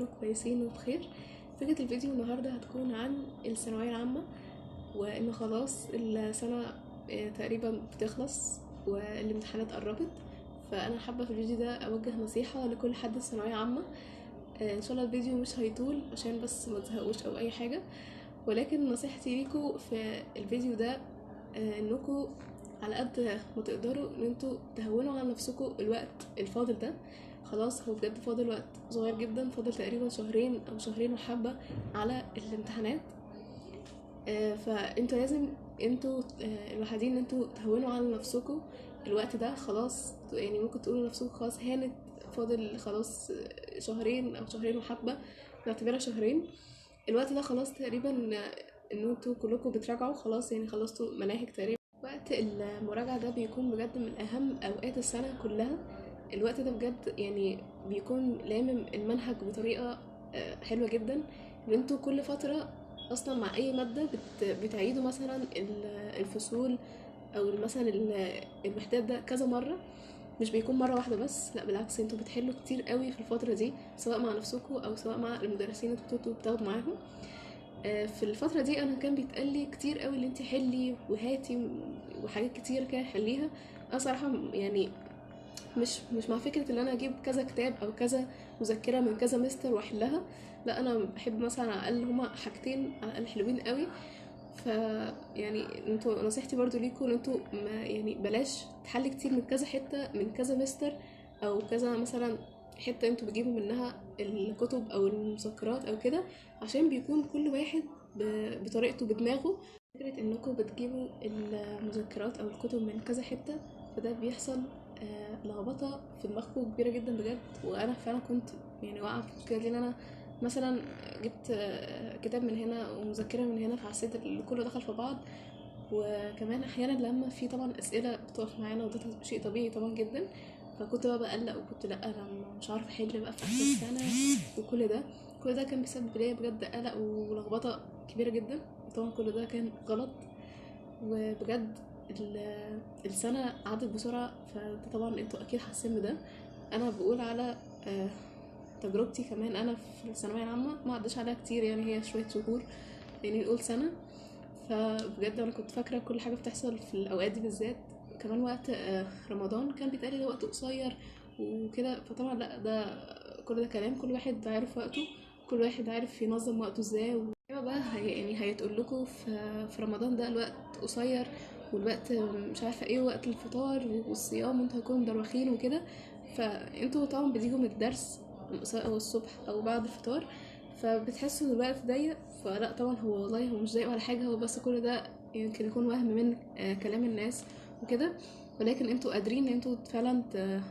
تكونوا كويسين وبخير. فكرة الفيديو النهاردة هتكون عن الثانوية العامة، وإن خلاص السنة تقريبا بتخلص والامتحانات قربت. فأنا حابة في الفيديو ده أوجه نصيحة لكل حد في ثانوية عامة. إن شاء الله الفيديو مش هيطول عشان بس ما تزهقوش أو أي حاجة، ولكن نصيحتي ليكوا في الفيديو ده إنكوا على قد ما تقدروا ان انتوا تهونوا على نفسكم الوقت الفاضل ده. خلاص هو بجد فاضل وقت صغير جدا، فاضل تقريبا شهرين او شهرين وحبة على الامتحانات. فانتوا لازم انتوا الوحيدين ان انتوا تهونوا على نفسكم الوقت ده. خلاص يعني ممكن تقولوا لنفسكم خلاص هانت، فاضل خلاص شهرين او شهرين وحبة، نعتبرها شهرين. الوقت ده خلاص تقريبا ان انتوا كلكم بتراجعوا خلاص، يعني خلصتوا مناهج تقريبا. وقت المراجعة ده بيكون بجد من أهم أوقات السنة كلها. الوقت ده بجد يعني بيكون لامم المنهج بطريقة حلوة جدا، ان انتوا كل فترة أصلا مع أي مادة بتعيدوا مثلا الفصول أو مثلا الوحدات ده كذا مرة، مش بيكون مرة واحدة بس، لا بالعكس انتوا بتحلوا كتير قوي في الفترة دي، سواء مع نفسكم أو سواء مع المدرسين اللي انتوا بتاخدوا معاهم. في الفترة دي أنا كان بيتقال لي كتير قوي اللي انتي حلي وهاتي وحاجات كتير كده حليها. أنا صراحة يعني مش مع فكرة إن أنا أجيب كذا كتاب أو كذا مذكرة من كذا مستر وأحلها، لا أنا بحب مثلا على الأقل هما حاجتين على الأقل حلوين قوي. ف يعني انتوا نصيحتي برضو ليكوا إن انتوا ما يعني بلاش تحلي كتير من كذا حتة من كذا مستر أو كذا مثلا حتة انتوا بتجيبوا منها الكتب أو المذكرات أو كده، عشان بيكون كل واحد بطريقته بدماغه. فكرة انكم بتجيبوا المذكرات او الكتب من كذا حتة فده بيحصل لخبطة في دماغكم كبيرة جدا بجد. وانا فعلا كنت يعني واقعة في المشكلة دي، ان انا مثلا جبت كتاب من هنا ومذكرة من هنا، فحسيت ان كله دخل في بعض. وكمان احيانا لما في طبعا اسئلة بتقف معانا، وده شيء طبيعي طبعا جدا، فكنت بقى بقلق وكنت لا انا مش عارفه احل بقى في اخر السنة، وكل ده كل ده كان بيسبب ليا بجد قلق ولخبطه كبيرة جدا. طبعا كل ده كان غلط، وبجد السنة عدت بسرعة، فطبعا انتوا اكيد حاسين بده. انا بقول على تجربتي كمان، انا في الثانوية العامة ما عداش عليها كتير، يعني هي شوية شهور، يعني نقول سنة. فبجد انا كنت فاكره كل حاجة بتحصل في الاوقات دي بالذات. كمان وقت رمضان كان بيتقال ده وقت قصير وكده، فطبعا لا ده كل ده كلام، كل واحد عارف وقته، كل واحد عارف ينظم وقته ازاي. بقى يعني هيتقول لكم في رمضان ده الوقت قصير والوقت مش عارفه ايه، وقت الفطار والصيام وانتوا هتكونوا مدروخين وكده. فانتوا طبعا بتيجوا من الدرس سواء هو الصبح او بعد الفطار، فبتحسوا ان الوقت ضيق. فلا طبعا هو والله هو مش ضيق ولا حاجة، هو بس كل ده يمكن يكون وهم من كلام الناس وكده، ولكن انتوا قادرين ان انتوا فعلا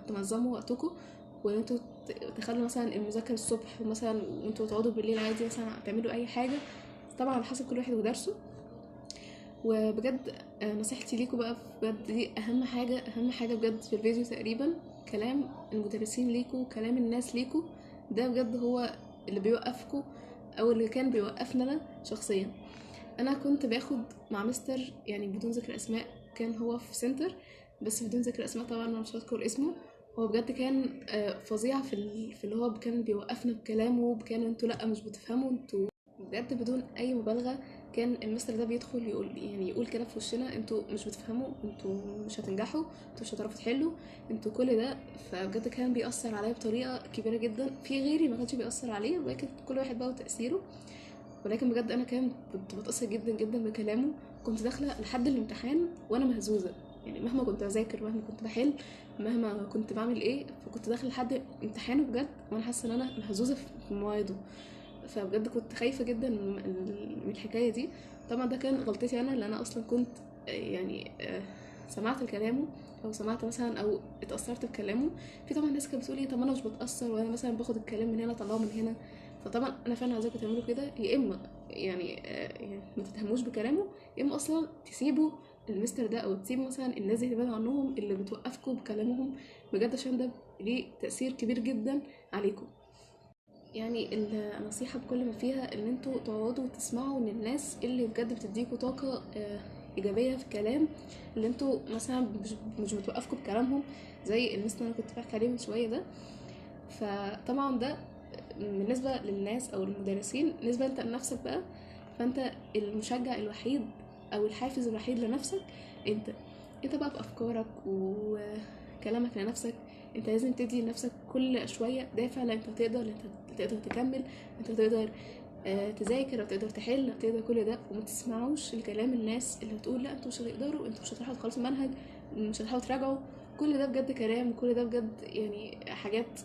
تنظموا وقتكم، وان انتوا تخلوا مثلا المذاكرة الصبح ومثلا وانتوا تقعدوا بالليل عادي مثلا تعملوا اي حاجة، طبعا على حسب كل واحد ودرسه. وبجد نصيحتي ليكم بقى بجد دي اهم حاجة، اهم حاجة بجد في الفيديو تقريبا، كلام المدرسين ليكم، كلام الناس ليكم، ده بجد هو اللي بيوقفكم او اللي كان بيوقفنا انا شخصيا. انا كنت باخد مع مستر يعني بدون ذكر اسماء، كان هو في سنتر بس بدون ذكر اسماء طبعا انا مش هذكر اسمه. هو بجد كان فظيع في اللي هو كان بيوقفنا بكلامه، كان انتوا لا مش بتفهموا انتوا، بجد بدون اي مبالغه كان المستر ده بيدخل يقول كده في وشنا، انتوا مش بتفهموا، انتوا مش هتنجحوا، انتوا مش هتعرفوا تحلوا، انتوا كل ده. فبجد كان بيأثر عليا بطريقة كبيرة جدا، في غيري ما كانش بيأثر عليه، ولكن كل واحد بقى وتأثيره. ولكن بجد انا كنت بتأثر جدا جدا بكلامه. كنت داخله لحد الامتحان وانا مهزوزة، يعني مهما كنت بذاكر، مهما كنت بحل، مهما كنت بعمل ايه، فكنت داخله لحد امتحانه بجد وانا حاسه ان انا مهزوزة في مواعيده. فبجد كنت خايفة جدا من الحكاية دي. طبعا ده كان غلطتي انا، لان انا اصلا كنت يعني سمعت كلامه او سمعت مثلا او اتاثرت بكلامه. في طبعا ناس كانت بتقول لي طب انا مش بتاثر، وانا مثلا باخد الكلام من هنا اطلعه من هنا. فطبعا انا فعلا عايزاكم تعملوا كده، يا اما يعني ما تتهموش بكلامه، يا اما اصلا تسيبوا المستر ده او تسيبوا مثلا الناس اللي تبعدوا عنهم اللي بتوقفكم بكلامهم بجد، عشان ده ليه تاثير كبير جدا عليكم. يعني النصيحة بكل ما فيها ان انتوا تقعدوا وتسمعوا من الناس اللي بجد بتديكوا طاقة ايجابية في الكلام، اللي انتوا مثلا مش بتوقفكوا بكلامهم زي المستر اللي انا كنت بحكي عليه من شوية ده. فطبعا ده بالنسبة للناس او المدرسين. بالنسبة انت لنفسك بقى، فانت المشجع الوحيد او الحافز الوحيد لنفسك انت بقى بافكارك وكلامك لنفسك. انت لازم تدي لنفسك كل شوية دافع، لا انت تقدر، لا انت تقدر تكمل، انت تقدر تذاكر، او تقدر تحل، او تقدر كل ده. وما تسمعوش الكلام الناس اللي بتقول لا انتوا مش هتقدروا، انتوا مش هتروحوا تخلصوا المنهج، مش هتروحوا تراجعوا. كل ده بجد كلام، وكل ده بجد يعني حاجات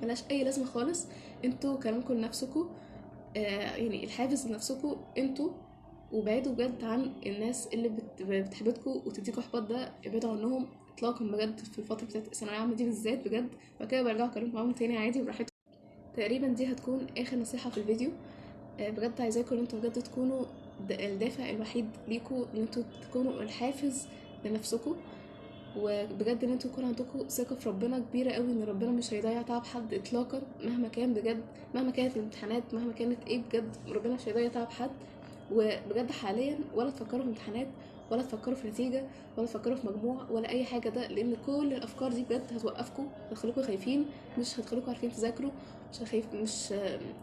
ملهاش اي لازمه خالص. انتوا كلامكم لنفسكم، يعني الحافز لنفسكم انتوا، وبعدوا بجد عن الناس اللي بتحبطكم وتديكوا احباط، ده ابعدوا عنهم اطلاقا بجد في الفترة بتاعت الثانوية العامة دي بالذات بجد. وبعد كده برجعوا اكلمكم معاهم تاني عادي براحتكم. تقريبا دي هتكون اخر نصيحة في الفيديو. بجد عايزاكم ان انتوا بجد تكونوا الدافع الوحيد ليكوا، ان انتوا تكونوا الحافز لنفسكم، وبجد ان انتوا يكون عندكم ثقة في ربنا كبيرة قوي، ان ربنا مش هيضيع تعب حد اطلاقا مهما كان بجد، مهما كانت الامتحانات، مهما كانت ايه، بجد ربنا مش هيضيع تعب حد. وبجد حاليا ولا تفكروا في امتحانات، ولا تفكروا في نتيجة، ولا تفكروا في مجموع، ولا اي حاجة، ده لان كل الافكار دي بجد هتوقفكم، هتخليكم خايفين، مش هتخليكم عارفين تذاكروا، مش هخايف، مش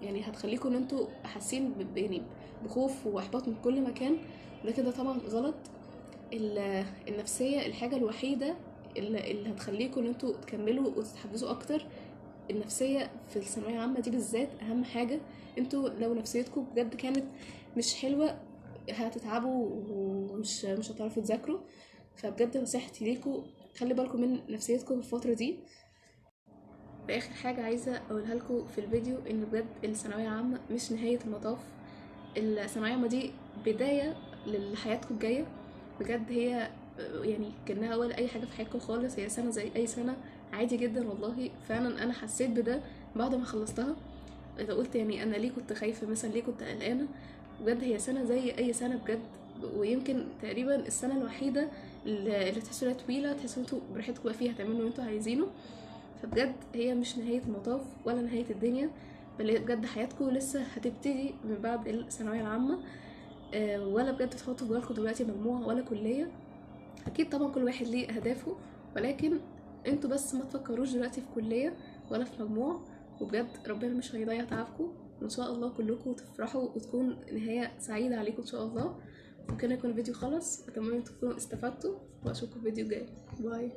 يعني هتخليكم ان انتوا حاسين يعني بخوف واحباط من كل مكان، ولكن ده طبعا غلط. النفسية الحاجة الوحيدة اللي هتخليكم ان انتوا تكملوا وتتحفزوا اكتر، النفسية في الثانوية العامة دي بالذات اهم حاجة. انتوا لو نفسيتكم بجد كانت مش حلوة هتتعبوا ومش مش هتعرفوا تذاكروا. فبجد نصيحتي ليكم خلي بالكم من نفسيتكم في الفترة دي. باخر حاجة عايزه اقولها لكم في الفيديو، ان بجد الثانوية العامة مش نهاية المطاف، الثانوية العامة دي بداية لحياتكم الجاية بجد. هي يعني كانها ولا اي حاجة في حياتكم خالص، هي سنة زي اي سنة عادي جدا والله. فعلا انا حسيت بده بعد ما خلصتها، اذا قلت يعني انا ليه كنت خايفة مثلا، ليه كنت قلقانة، بجد هي سنة زي اي سنة بجد. ويمكن تقريبا السنة الوحيدة اللي تحسوا انها طويلة، تحسوا انتوا براحتكم بقى فيها، تعملوا اللي انتوا عايزينه. فبجد هي مش نهاية المطاف ولا نهاية الدنيا، بل بجد حياتكم لسه هتبتدي من بعد الثانوية العامة. ولا بجد تحطوا في بالكم دلوقتي مجموعة ولا كليه، اكيد طبعا كل واحد ليه اهدافه، ولكن انتوا بس ما تفكروش دلوقتي في كليه ولا في مجموع. وبجد ربنا مش هيضيع تعبكم، وان شاء الله كلكم تفرحوا وتكون نهاية سعيدة عليكم ان شاء الله. وكده يكون الفيديو خلص، اتمنى ان تكونوا استفدتوا، واشوفكم في فيديو جاي. باي.